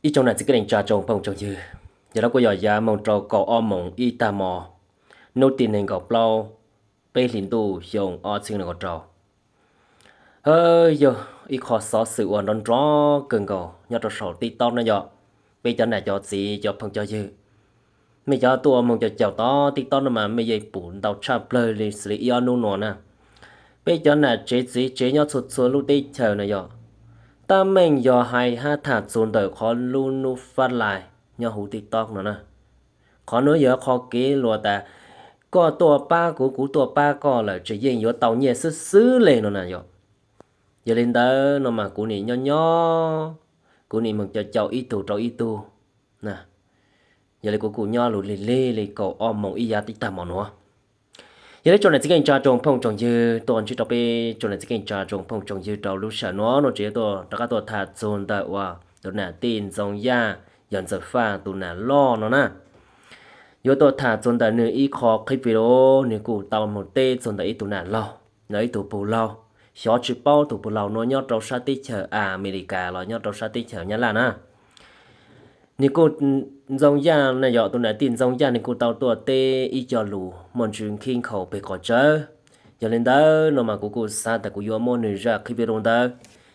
Ib tsoom nam txiv kwv tij neej tsa tsoom phooj tsoom ywg, yog lawv kuj yog yav moog rau kaum ob moos ib tag hmo, hnub tim nees nkaum plaub, peb hlis ntuj xyoo ob txhiab nees nkaum rau. Hawv, yog ib qho xov xwm uas nrov nrov kawg nkaus nyob rau saum TikTok na yom. Peb cov nam cov txiv cov phooj cov ywg, mej cov tuaj moog caum caum tom TikTok no mas mej yeej pum ntau tshaj plawg li xws li ib ob hnub no na. Peb cov nam tsev txiv tsev nyob txhua txhua lub teb chaws na yom, tab meeg yog hais hab tham txug ntawm qhov lub nub fab lais nyob huv TikTok no na. Qhov nuav yog qhov kev luas tas koj tuaj pab kuv, kuv tuaj pab koj lawm ces yeej yuav tau nyiaj xwb xwb le no na yom. Yog li ntawd no mas kuv nim nyob nyob, kuv nim moog caum caum ib tug rau ib tug na. Yog li kuv kuj nyob lug lig lig li kaum ob moos ib yav tib tag hmo nuav. Yog li tsoom nam txiv kwv tij neej tsa tsoom phooj tsoom ywg, tuaj ntsib rau peb tsoom nam txiv kwv tij neej tsa tsoom phooj tsoom ywg rau lub sij hawm nuav no tseem yuav tuaj rov qab tuaj tham txug ntawm uas tus nam tij Ntxoov Yaj, yog Ntxawm Faj tus nam loj no na. Yuav tuaj tham txug ntawm nwg ib qho qhib video, nwg kuj tau moog teb txug ntawm ib tug nam laug, ib tug pug laug, xyov tsi paub tug pug laug nuav nyob rau sab teb chaws Amelikas los nyob rau sab teb chaws Nyab Laj na. Nwg kuj, Ntxoov Yaj na yom, tus nam tij Ntxoov Yaj nwg kuj tau tuaj teb ib co lus muaj ntsws nkib nkhaus peg qhov tsawb. Yog li ntawd no mas kuv kuj xav tas kuv yuav muab nwg zaj qhib video ntawd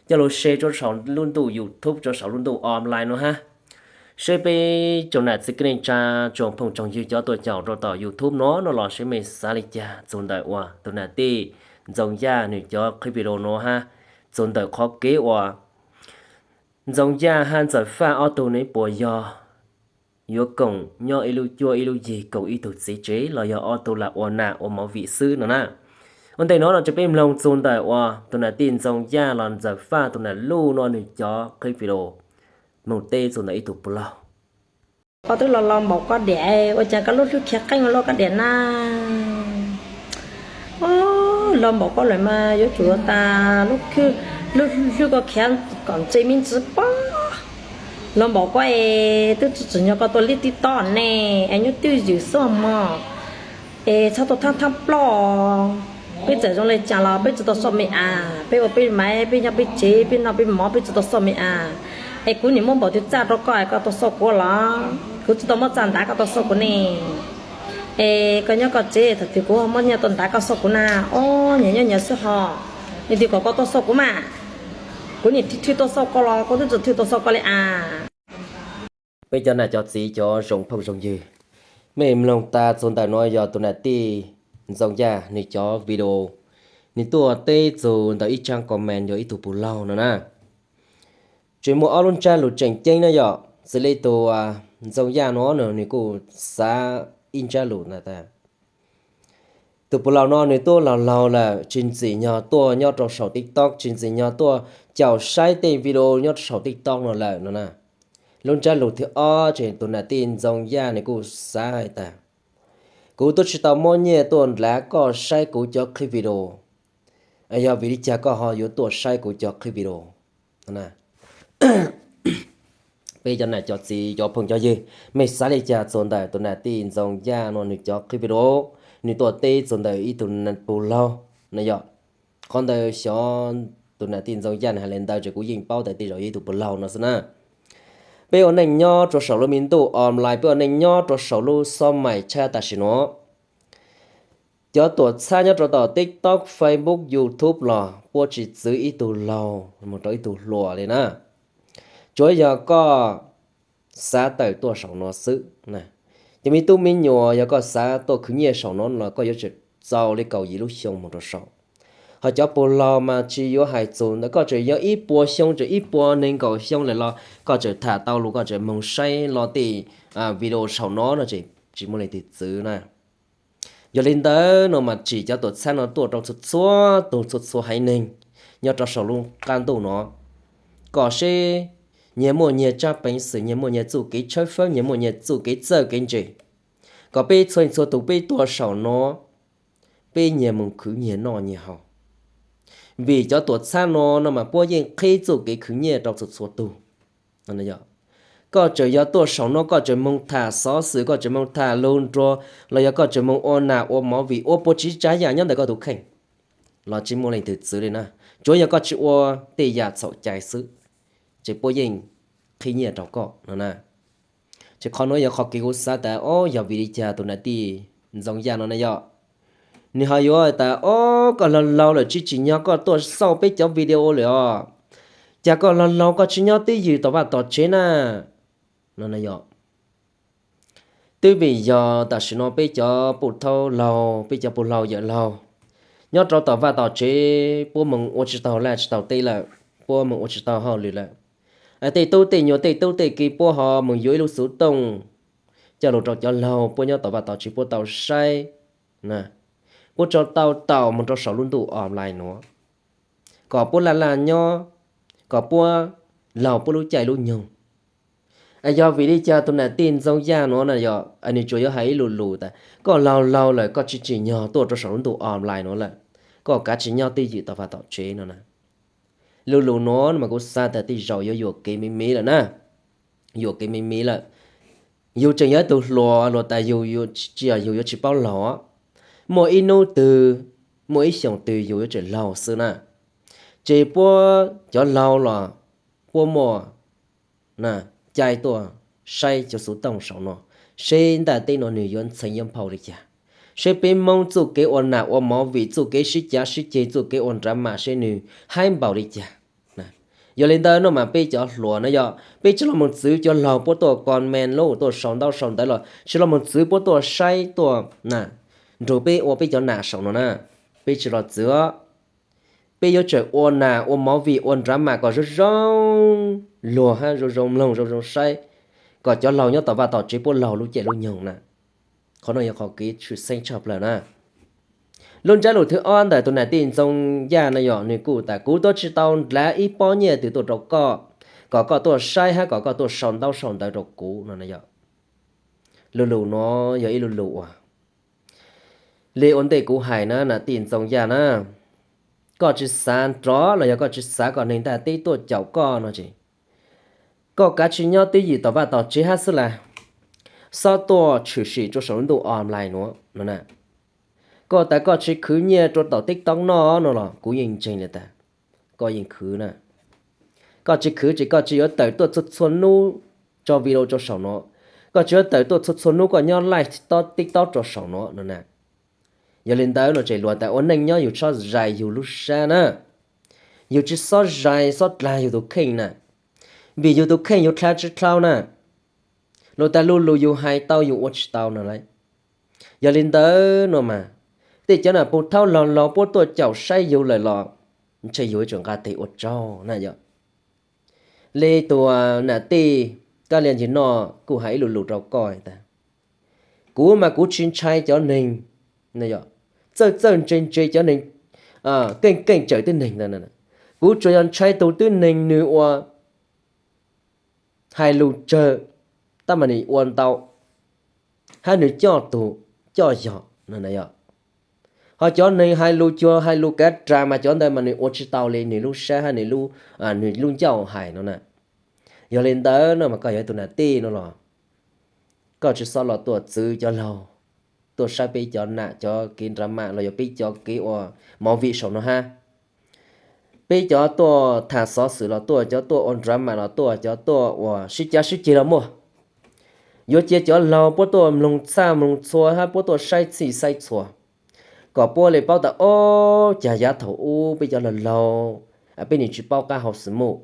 coj lug share rua saum lub ntuj YouTube, rua saum lub ntuj online no hab, seb peb tsoom nam txiv kwv tij neej tsa tsoom phooj tsoom ywg cov tuaj caum rua tom YouTube no no los seb mej xav li cas txug ntawm uas tus nam tij Ntxoov Yaj nwg cov qhib video no hab, txug ntawm qhov kev uas Ntxoov Yaj hab Ntxawm Faj ob tug nwg puas yog yuav koom nyob ib lub cuab ib lub yig koom ib tug txiv tsev los yog ob tug lam ua nam ua movie xwb no na. Ua ntej no no ces peb mloog txug ntawm uas tus nam tij Ntxoov Yaj los Ntxawm Faj tus nam luj no nwg cov qhib video moog teb txug ntawm ib tug pug laug. Koj twb los los npaum koj diam, ua cas koj lub hlwb khiav qeej ua luaj koj diam na? Los npaum koj lawm mas yuav tsum ua tas lub hlwb koj khiav kom ntse me ntsis pob. Los npaum koj es twb tsi tsim nyog koj tuaj li TikTok ne, es nyob twj ywm xwb mog. Es txhob tuaj thaab thaab ploj. Peb txawm zoo le caag los peb tsi tau xoj me as, peb ua peb maiv, peb nyob peb tsev, peb noj peb mov, peb tsi tau xoj me as. Es kuv nim muab npaum twg txaj rau koj es koj tuaj xoj kuv los? Kuv tsi tau muab txaj ntav koj tuaj xoj kuv ne. Es koj nyob koj tsev, thaum twg kuv muab nyiaj tuaj ntav koj xoj kuv na? Ob, nyias nyob nyias xwb hos. Leej twg kom koj tuaj xoj kuv mas? Kuv nim thwj tuaj xoj koj los kuv twb tsi thwj tuaj xoj koj li as. Peb cov nam cov txiv cov zoo phooj zoo ywg, mej mloog tas txug ntawm no yog tus nam tij Ntxoov Yaj nwg cov video, nwg tuaj teb txug ntawm ib tsaab comment yog ib tug pug laug no na. Tseem muaj ob lub ntsab lug tseem ceeb na yom, xws li tus Ntxoov Yaj no nwg kuj xav ib ntsab lug na tas tus pug laug no nwg tuaj laug laug lawm, tsis ntxim nyog tuaj nyob rau saum TikTok, tsis ntxim nyog tuaj caum saib tej video nyob rau saum TikTok no lawm no na. Lub ntsab lug thib ob ces tus nam tij Ntxoov Yaj nwg kuj xav has tas, kuv twb tsis tau muab nyiaj tuaj ntav koj saib kuv cov qhib video, yog vim li cas koj ho yuav tuaj saib kuv cov qhib video? Peb cov nam cov txiv cov phooj cov ywg, mej xav li cas txug ntawm tus nam tij Ntxoov Yaj no nwg cov qhib video, nwg tuaj teb txug ntawm ib tug pug laug no yom? Qhov ntawd xyov tus nam tij Ntxoov Yaj nwg has le ntawd ces kuv yeej paub tas tej zaum yog ib tug pug laug no xwb na. Peb ua neej nyob rua saum lub me ntuj online, peb ua neej nyob rua saum lub xob maim tshab tam sim no, cov tuam txhab nyob rau tom TikTok, Facebook, YouTube los puab tsis txwv ib tug laug moog rau ib tug hluas li na. Tsuav yog koj xav tawm tuaj saum no xwb. Cov me tub me nyuam, yog koj xav tuaj khwv nyiaj saum no los koj yuav tsum txaus li kaum yim lub xyoo moog rau saum. Ho cov pug laug mas tsis yuav hais txug ntawd, koj tseem yog ib puas xyoo, tseem ib puas nees nkaum xyoo lawm los koj tseem tham tau lus, koj tseem moog saib lo tej video saum no no ces tsis muaj leej twg txwv na. Yog li ntawd no mas tsim cov tuam txhab no tuaj rau txhua txhua tug, txhua txhua haiv neeg nyob rau saum lub qab ntuj no, kom seb nyias muaj nyias tsab peev xwm, nyias muaj nyias txuj kev tshawb fawb, nyias muaj nyias txuj kev txawj kev ntse, kom peb txhua txhua tug peb tuaj saum no, peb nyias moog khwv nyias noj nyias haus. Vim cov tuam txhab no no mas puab yeej qhib txuj kev khwv nyiaj rau txhua txhua tug. Koj tseem yog tuaj saum no koj tseem moog tham xov xwm, koj tseem moog tham lug nruag, los yog koj tseem moog ua nam ua movie, ua puas tsav tsav yam nyob ntawm koj tus kheej los tsis muaj leej twg txwv li na. Tsuav yog koj tsis ua tej yam txhaum cai xwb, ces puab yeej qhib nyiaj rau koj no na. Ces qhov nuav yog qhov kev kuv xav tas, o, yog vim li cas tus nam tij Ntxoov Yaj no na yog, nws ho yuav tas, o, koj laug laug lawm tsis tsim nyog koj tuaj xauj peb cov video lawm os, cas koj laug laug koj tsis nyob twj ywm tom vaj tom tsev na, no na yog. Twb vim yog tam sim no peb cov pub thaub laug, peb cov pub laug yawm laug nyob rau tom vaj tom tsev, puab moog ua tsis tau laj tsis tau teb lawm, puab moog ua tsis tau hauj lwm lawm. Tej tub tej nyuas tej tub tej ki puab ho moog yuav ib lub xuv tooj coj lug rau cov laug puab nyob tom vaj tom tsev puab tau saib, puab tso tau taum moog rau saum lub ntuj online nuav, kom puab laj laj nyob, kom puab laug puab lub caij lub nyoog. Yog vim li cas tus nam tij Ntxoov Yaj nuav na yog, nws tsuas yuav hais ib lu lus tas koj laug laug lawm koj tsis tsim nyog tuaj rau saum lub ntuj online nuav lawm, koj kav tsij nyob twj ywm tom vaj tom tsev no na. Lu lus nuav mas kuv xav tas tej zaum yuav yuam kev me me lawm na, yuam kev me me lawm. Yug tseem yog ib tug hluas, luag tas yug, tsis yog yug yuav tsis paub laug. Muaj ib hnub twg, muaj ib xyoos twg yug yuav tseem laug xwb na. Ces puab cov laug los puab muaj cai tuaj saib cov xuv tooj saum no, seb ntaj teb no nws yuav ntxhee yuav nphau li cas, seb peb Hmoob txuj kev ua nam ua movie, txuj kev sib cav sib ceg, txuj kev ua drama seb nws haib npaum li cas. Yog li ntawd no mas peb cov hluas na yog peb tsis los moog txwv cov laug puab tuaj comment lub tuaj sau ntaub sau ntawv los tsis los moog txwv puab tuaj saib tuaj nrug peb ua peb cov nam saum no na. Peb tsis los txwv os. Peb yuav tsum ua nam ua movie ua drama kom zoo zoo luag hab zoo zoo mloog zoo zoo saib, kom cov laug nyob tom vaj tom tsev puab laug lub caij lub nyoog na. Qhov no yog qhov kev tshwm xeeb tshaj plaws na. Lub ntsab lus thib ob ntawm tus nam tij Ntxoov Yaj no yog nws kuj tas kuv tuaj tsis tau nrhav ib pob nyiaj twg tuaj rau koj, kom koj tuaj saib hab kom koj tuaj sau ntaub sau ntawv rau kuv no na yog. Lu lus no yog ib lu lus uas li ua ntej kuv hais na, nam tij Ntxoov Yaj na, koj tsis xav nrov los yog koj tsis xav kom neeg ntaj teb tuaj caum koj no ces koj kav tsij nyob twj ywm tom vaj tom tsev hab xwb las, xob tuaj tshwm sim rau saum lub ntuj online nuav no na. Koj tas koj tsis khwv nyiaj rau tom TikTok noj no los kuv yeej ntseeg li tas koj yeej khwv na. Koj tsis khwv ces koj tsis yuav tawm tuaj txhua txhua hnub tso video rau saum no, koj tsis yuav tawm tuaj txhua txhua hnub koj nyob live TikTok rau saum no no na. Yog li ntawd no ces luag tas ua neej nyob yug txhob zais yug lub sab na, yug tsis xob zais xob dlag yug tus kheej na, vim yug tus kheej yug dlha tsis dlhau na. Luag tas lu lus yug hais tau yug ua tsis tau no lauj. Yog li ntawd no mas, tej cov nam pug thaub laug laug puab tuaj caum saib yug lawm los ntshe yug yuav tsum nqa tes ua tsaug na yog. Li tus nam tij Kab Lia Ncig Noj kuj hais ib lu lus rau koj tas, kuv mas kuv tsis ntshai cov neeg txawj txawj ntse ntse, cov neeg keej keej tsawm tib neeg ntawd. Kuv tsuas yog ntshai tus tib neeg nws ua hais lus tsawg tab mas nws ua ntau, hab nws coj tug coj yog no na yog. Ho cov neeg hais lus cuag hais lus kav ras mas cov ntawd mas nws ua tsis tau li nws lub sab hab nws lub, nws lub ncauj hais no na. Yog li ntawd no mas koj yog ib tug nam tij no los koj tsis xob los tuaj txwv cov laug tuaj saib peb cov nam cov kev drama los yog peb cov kev ua movie saum no hab. Peb cov tuaj tham xov xwm los tuaj, cov tuaj ua drama los tuaj, cov tuaj ua sib cav sib ceg los muaj. Yuav cia cov laug puab tuaj mloog txhaj mloog txhua hab puab tuaj saib txhij saib txhua, kom puab li paub tas ob, cas yav thaum ub peb cov laug laug, peb nim tsis paub qab hau xwm muj.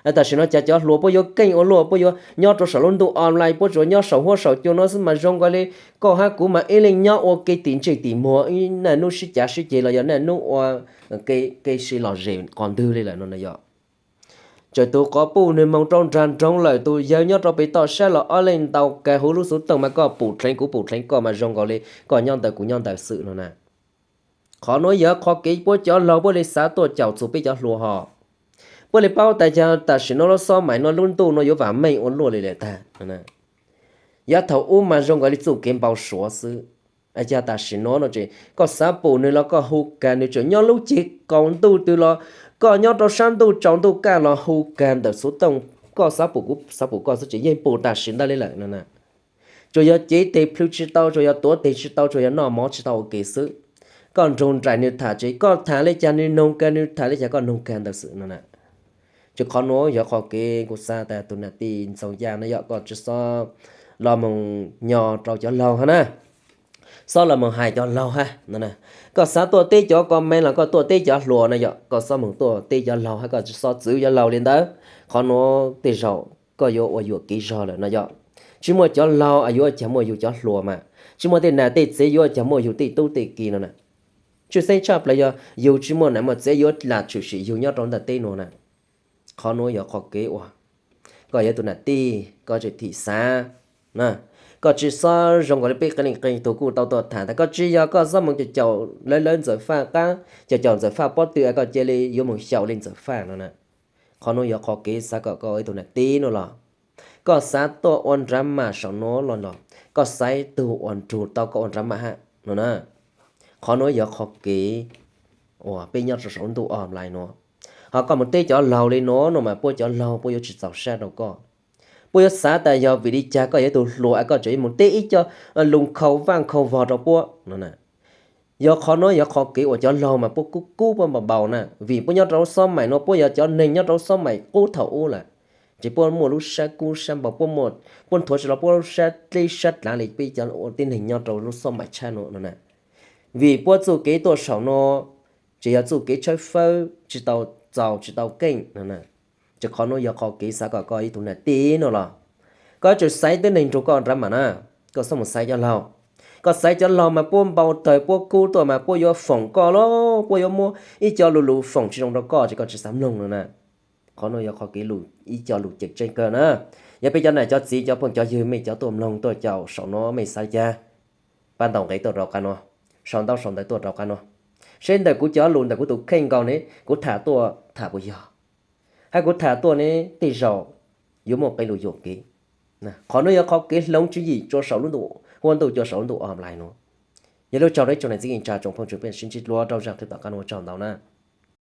Tam sim no cas cov hluas puab yuav keej ua luaj, puab yuav nyob rau saum lub ntuj online, puab tsuas nyob saum huab saum cua no xwb mas zoo nkaus li koj hab kuv mas ib leeg nyob ua ke tim ntsej tim muag, ib naj nub sib cav sib ceg los yog naj nub ua ke si lom zem qos ntwg li lawm no na yog. Txawm tus quas puj nwg moog rau nraag nroog lawm, tus yawg nyob rau pem toj sab los ob leeg ntaus kag huv lub xuv tooj mas koj pum dheev kuv pum dheev koj mas zoo nkaus li koj nyob ntawd kuv nyob ntawd xwb no na. Qhov nuav yog qhov kev puab cov laug puab li xav tuaj caum txug peb cov hluas hos. Puab li paub tas yog tam sim no lub xob mais no lub ntuj no yuav vam meej ua luaj li lawm tag. Yav thaum ub mas zoo nkaus li txuj kev npau suav xwb. Yog tam sim no no ces koj xav pum nwg los koj hu kag nwg, tseem nyob lub ceg qaus ntuj twg los koj nyob rau sab ntuj tsaus ntuj kaj los hu kag ntawm xuv tooj, koj xav pum kuv xav pum koj xwb ces yeej pum tam sim ntawd li lawm no na. Tsuas yog cev tes plhws tsis tau, tsuas yog tuav tes tsis tau, tsuas yog noj mov tsis tau ua ke xwb. Koj nrug nraim nwg tham ces koj tham li cas nwg noog kag, nwg tham li cas koj noog kag ntawd xwb no na. Ces qhov nuav yog qhov kev kuv xav tas tus nam tij Ntxoov Yaj no yog koj tsi xob los moog nyo rau cov laug hab na, xob los moog hais cov laug hab no. Koj xav tuaj teb cov comment los koj tuaj teb cov hluas no yog koj xob moog tuaj teb cov laug hab koj tsi xob txwv cov laug li ntawd. Qhov nuav tej zaum koj yuav ua yuam kev zog lawm no yog tsi muaj cov laug yuav ua caag muaj yug cov hluas mas, tsi muaj tej nam tej txiv yuav ua caag muaj yug tej tub tej ki no na. Tshwj xeeb tshaj plaws yog yug tsi muaj nam muaj txiv yuav lam tshwm sim yug nyob rau ntawm teb nuav na. Qhov nuav yog qhov kev uas koj yog tug nam tij koj tseem thim xav na. Koj tsi xob zoo nkaus li peb qee leej qee tug kuj tau tuaj tham tas koj tsi yog koj xob moog caum caum lawv lawv Ntxawm Faj qab, caum caum Ntxawm Faj pob tw es koj cia li yuav moog xyaum li Ntxawm Faj no na. Qhov nuav yog qhov kev xav kom koj ib tug nam tij nuav los koj xav tuaj ua nrab mam saum nuav los los koj xaiv tug uas nrug tau koj ua nrab mam hab no na. Qhov nuav yog qhov kev uas peb nyob rau saum lub ntuj online nuav, ho koj moog teb cov laug li nuav no mas puab cov laug puab yuav tsi txaus sab rau koj. Puab yuav xav tas yog vim li cas koj yog ib tug hluas es koj tseem yuav moog teb ib co lug nkhaus vaaj nkhaus vog rau puab no na. Yog qhov nuav yog qhov kev uas cov laug mas puab kub kub puab npau npau na, vim puab nyob rau lub xob maim nuav puab yog cov neeg nyob rau lub xob maim qub thaum ub lawm, ces puab muaj lub sab kub sab npau, puab nthuav tsi los puab lub sab dleb sab dlaav li peb cov ua tib neeg nyob rau lub xob maim tshab nuav no na. Vim puab txuj kev tuaj saum nuav tseem yog txuj kev tshawb fawb tsi tau txaus tsi tau keej no na. Ces qhov nuav yog qhov kev xav kom koj ib tug nam tij nuav los koj tseem xaiv tib neeg nrug koj nrab mam na, koj xob moog xaiv cov laug. Koj xaiv cov laug mas puab npau tawg puab kub tuaj mas puab yuav foom koj los puab yuav muab ib co lus lus foom tsi zoo rau koj ces koj tsi xav mloog no na. Qhov nuav yog qhov kev ib co lus ceem tseeb kawg na. Yog peb cov nam cov txiv cov phooj cov ywg mej cov tuaj mloog tuaj caum saum nuav mej xav li cas? Pab ntaus nqe tuaj rau qab nuav, sau ntaub sau ntawv tuaj rau qab nuav, seb ntawm kuv cov lus ntawm kuv tus kheej nkaus ne kuv tham tuaj tham puas yog, hab kuv tham tuaj ne tej zaum yuav muaj qee lus yuam kev. Qhov nuav yog qhov kev hloov tswv yim rua saum lub ntuj, huab ntuj rua saum lub ntuj online nuav. Yog li tsaug rau ib tsoom niam txiv kwv tij neej tsa tsoom phooj ywg peb sib ntsib dlua rau zaj clip tom qab nuav, tsaug ntau na.